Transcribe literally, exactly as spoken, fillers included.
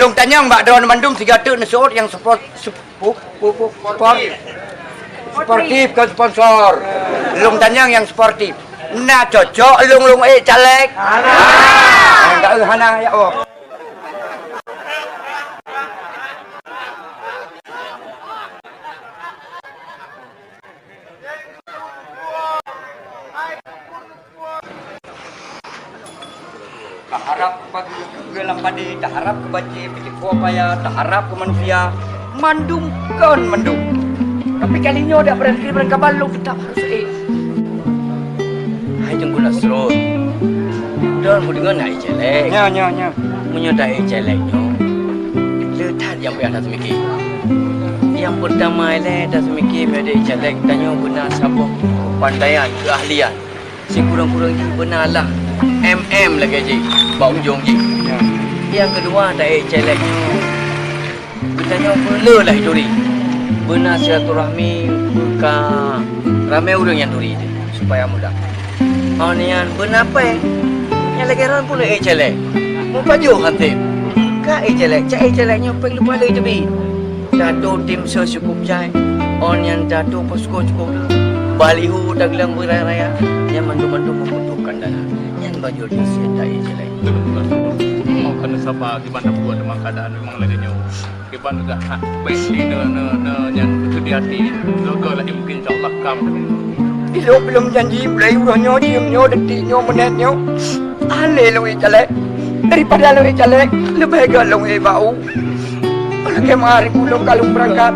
Lôn tanyong bak droeneuh mandum sigoe teuk neuseuôt nyang sport, sup-, pu-, pu-, pu-, sport. Sportif kon sponsor. Lôn tanyong nyang sportif. Na cocok lôn, lôn ék caleg? Hana. Hana, ya Allah. Taharap pagi lam padé, taharap keu banjir, peucit paya, taharap keu manusia, mandum kon mandum. Tapi kali nyoe dak beurangkat, beurangkat balok teutap harôh ék. Hai Teungku Nasrul, droen kudeungoe na ék caleg. Nyo, nyo, nyo. Meunyoe ta ék caleg nyoe, le that nyang payah taseumiké. Nyang peurtama ilée taseumiké meunyoe ta ék caleg, tanyoe beuna saboh keupandaian, keuahlian. Sikureueng-kureueng jih beuna lah M M lagée jih bak ujong jih. Ya. Nyang keudua, ta ék caleg nyoe, geutanyoe peureulee lah turi. Beuna silaturahmi ka ramé ureuëng nyang turi teuh, supaya mudah. Oh nyan beuna péng. Nyang lagée droen pun ék caleg. Mupajoh han tem. Ka ék caleg, cak ék caleg nyoe péng leupah lé teubi. Tato tim ses cukup jai. On nyan tato posko cukup le. Baliho tagleng beuraya-raya. Nyan mandum-mandum membutuhkan dana. Nyan bajol di siat dai jilai. Mau kena sabar di mana buat memang keadaan memang lagi nyoe. Kiban gak hak baik di ne ne ne nyan betul di hati. Logo lagi mungkin insyaallah kam. Ilok belum janji mulai uroh nyoe, diem nyoe, detik nyoe, menit nyoe. Alé lôn ék caleg. Daripada lôn ék caleg, leubeh gét lôn ék bau. Lagée mari ulôn ka lôn beurangkat.